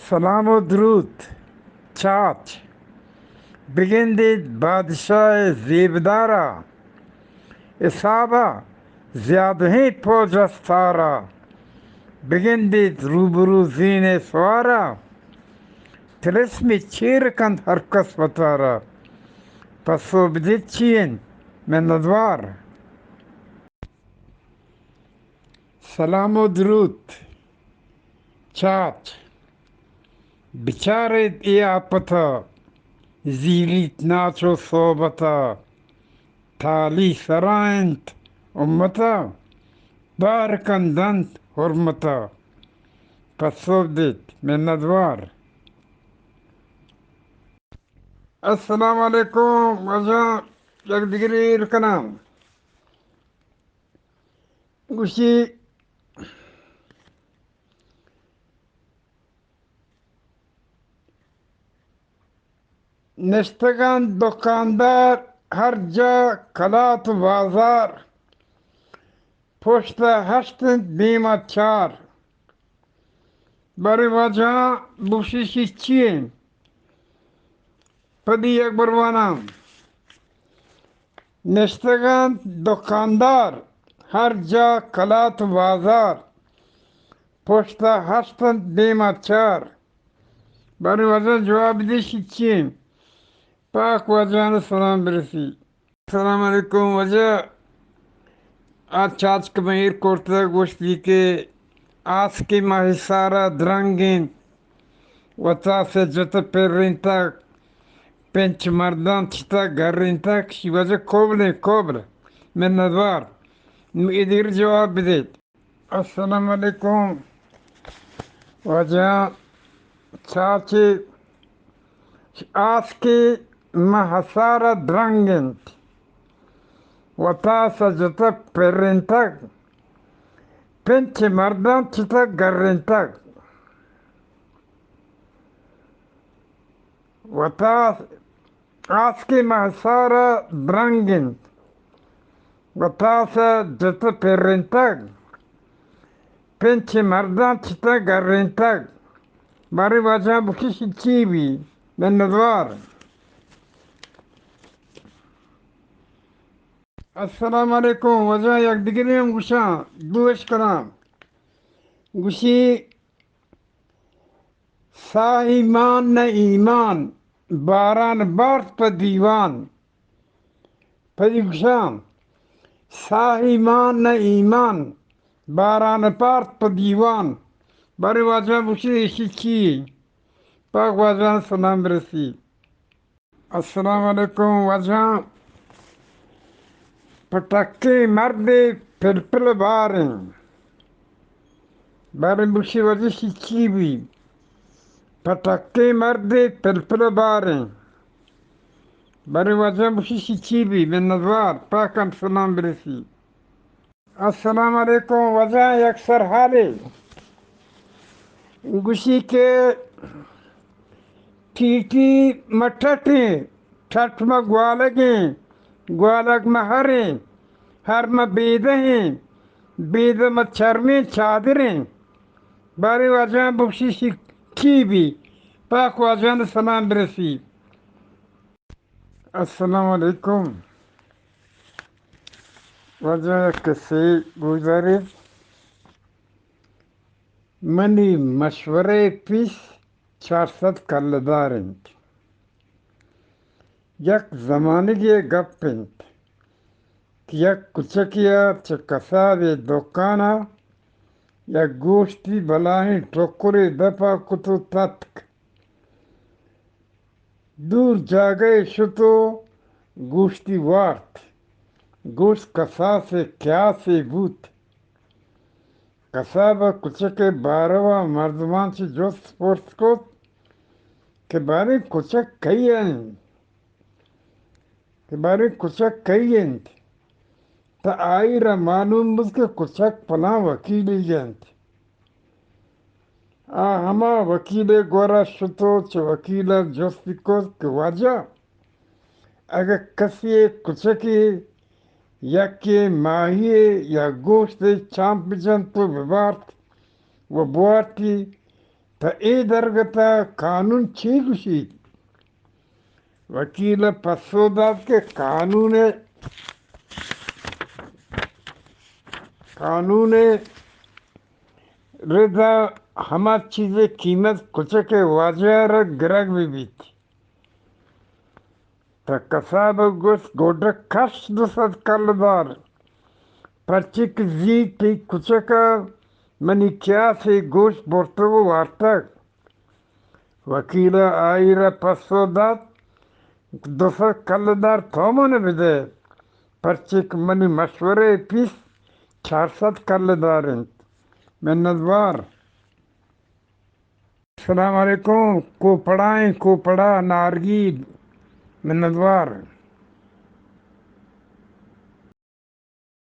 سلام و دروت۔ چاچ، بگندیت بادشاہ زیبدارا، حسابا زیادہیں پوج استارا۔ بگندیت روبرو زین سوارا، تلسمی چیر کنت ہر کس وتارا۔ پسو بدیت چی انت منتوار۔ سلام و دروت۔ چاچ، بچاریت اے آپتا، زیریت ناچ و صحبتا، تالی سرا انت امتا، بار کندنت حرمتا۔ پسو دیت منتوار۔ السلام علیکم واجہ، یک دگری ایر کناں۔ گوشی، نشتگاں دکاندار ہر جا، کلات و بازار، پشت ء ہشت انت، دیم ء چار۔ باریں واجہاں بگوشیت چی انت؟ پدی یک بر واناں۔ نشتگ انت دکاندار، ہر جا کلات و بازار، پشت ء ہشت انت، دیم ء چار۔ باریں واجہاں جواب دیشی چی انت؟ پاک واجہان سلام برسی۔ السلام علیکم واجہ۔ آ چاچک من ایر کرتگ، گوشتی کہ آسکے ماں حصارا درنگ انت، وتاس ء جت پرینتگ، پنچ مرداں چتگ گرینتگ۔ شی واجہ کوبلیں کوبل، منتوار۔ نوں اے دیر جواب بدیت۔ السلام علیکم واجہ۔ چاچے آسکے ماں حصار ء درنگ انت، وتاس ء جتگ پرینتگ، پنچ مرداں چتگ گرینتگ۔ وتاس آسکے ماں حصار ء درنگ انت، وتاس ء جت پرینتگ، پنچ مرداں چتگ گرینتگ۔ باریں واجہاں بگوشیت چی بی؟ منتوار۔ السلام علیکم واجہ، یک دگرے ہم گوشاں، دوش کناں۔ گوشی، ساہی مان نہ ایمان، باران بارت پہ دیوان۔ پدی گوشاں، ساہی مان نہ ایمان، باران بارت پہ دیوان۔ باریں واجہ بگوشیت ایشی چی؟ پاک واجہان سلام برسی۔ السلام علیکم واجہاں۔ پٹکیں مردے پلپل باریں۔ باریں بگوشی واجہ شی چی بی؟ پٹکیں مردے پلپل باریں۔ باریں واجہ بگوشی شی چی بی؟ منتوار، پاکم سلام برسی۔ السلام علیکم واجہ، یک سر حالے۔ گوشی کہ ٹیٹی مہ ٹٹیں، ٹٹ مہ گوالگیں، گوالگ مہ ہریں، ہر مہ بیدہیں، بیدہ مہ چرمیں چادریں۔ باریں واجہاں بگوشی شی چی بی؟ پاک واجہان سلام برسی۔ السلام علیکم۔ واجہ یک کسے گوش داریت۔ منی مشورہ پیس چار سد کلدار انت۔ یک زمانگے گپ انت کہ یک کچکے ء چہ کسابے دکان ء یک گوشتی بلاہیں ٹکرے دپ ء کت و تتک۔ دور جاگہے شت و گوشتی وارت۔ گوشت کساسے کیاسے بوت۔ کساب ء کچک ء باروا مردمان چہ جست پرس کت کہ باریں کچک کئی انت؟ کہ باریں کچک کئی انت؟ تہ آئی را معلوم بوت کہ کچک پلاں وکیلے انت۔ آ ہما وکیل ء گورا شت و چہ وکیل ء جستی کت کہ واجہ، اگہ کسی ء کچکے یکے ماہی ء یا گوشت ء چامپ بجنت و ببارت و بوارتی، تہ اے درگت ءَ قانون چے گوشیت؟ وکیل ءَ پسو دات کہ قانون ءَ، قانون ءَ ردا ہما چیز ءِ قیمت کچک ءِ واجہ ءَ را گرگ بہ بیت۔ تہ کساب ءَ گوشت، گڈ کش دو سد کلدار، پرچے کہ زی تئی کچک ءَ منی کیاس ءِ گوشت برتگ ءُ وارتگ۔ وکیل ءَ آئی را پسو دات، دو سد کلدار تو من ءَ بدئے، پرچے کہ منی مشورہ ءِ پیس چار سد کلدار اِنت۔ منتوار۔ السلام علیکم۔ کوپڑائیں کوپڑا نارگیل۔ منتوار۔